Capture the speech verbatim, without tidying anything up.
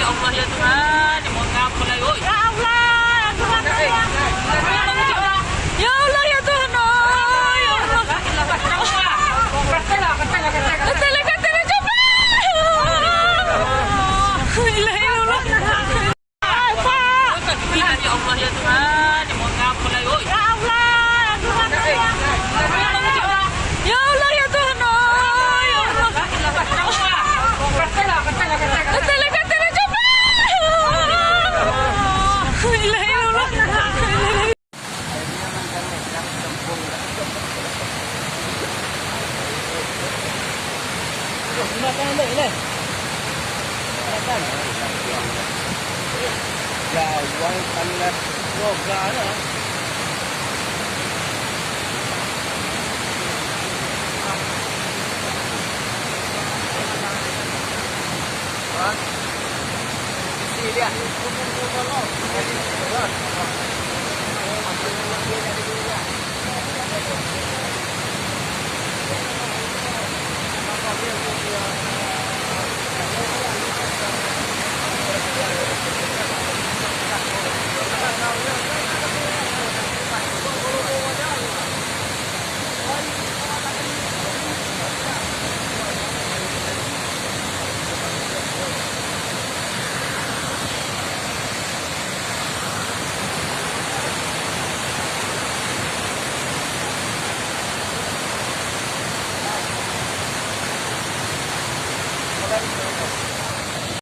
Allah, ya Tuhan, mohon maaf lah, oi. Ya Allah, ya Tuhan, ya. Ya Allah, ya Tuhan, oh, ya Allah. Katanya, katanya, katanya. Katanya, katanya, coba. La ilaha illallah. Ya Allah, ya Tuhan, mohon maaf lah, oi. Ya Allah, ya Tuhan, ya. Ya Allah, ya Tuhan, oh, ya Allah. Katanya, katanya, katanya. Katanya, katanya, coba. La ilaha illallah. Gawang panas.